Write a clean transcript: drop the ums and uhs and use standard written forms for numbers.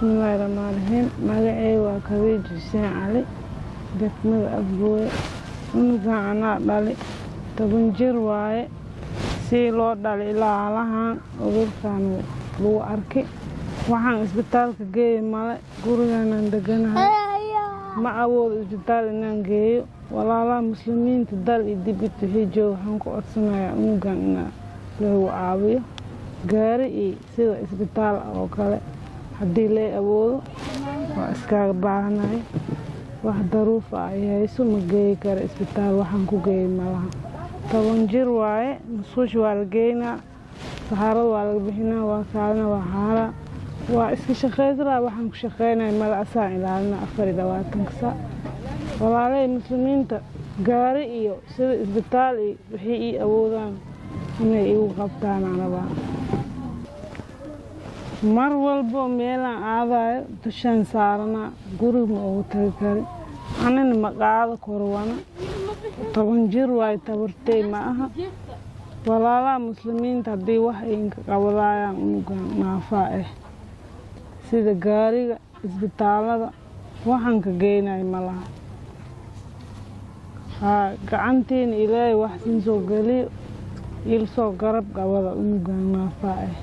Bismillaahi Raxmaani Raxiim. Magacayga waa Khadiija Xuseen Cali, degmada Afgooye. Cunugan anaa dhali, 10 jir waaye. Sii loo dhalay ilaa halahan cudurkan lagu arki. Waxaan isbitaalka geeye male, guriganaan deganahay. Ma awoodo isbitaal inaan geeyo. Walaalaha muslimiinta dal iyo dibad wixii jooga waxaan ku codsanayaa cunugan inaa lagu caawiyo. Gaari iyo sida isbitaal oo kale haddii lay awoodo waa iskaaga baahanahay. Wax daruuf ah ay hayso, ma geeyi karo isbitaal, waxaan ku geeyay malaha. 10 jir waaye, musqusha waa la geynaa, saxarada waa laga bixinaa, waa kaadina, waa xaaraa, waa iska shaqaysanaa. Waxaan ku shaqeynaya mala, asaan ilaalina 24-ka saac. Walaalahay muslimiinta gaari iyo sida isbitaal iyo wixii ii awoodaan inay igu qabtaan aan rabaa. Mar walbo meelaan aadayo dushaan saaranaa, guriga ma ugu tagi kari, anina ma qaado karo wana 10 jir waaye, tabartey ma aha. Walaalaha muslimiinta haddii wax idinka qabadayaan cunugan naafaa ah, sida gaariga, isbitaalada, waxaan ka geynayo malaha. Haa, gacantiina Ilaahay wax siin soo geliyo, iilsoo garab qabada cunugan naafaa ah.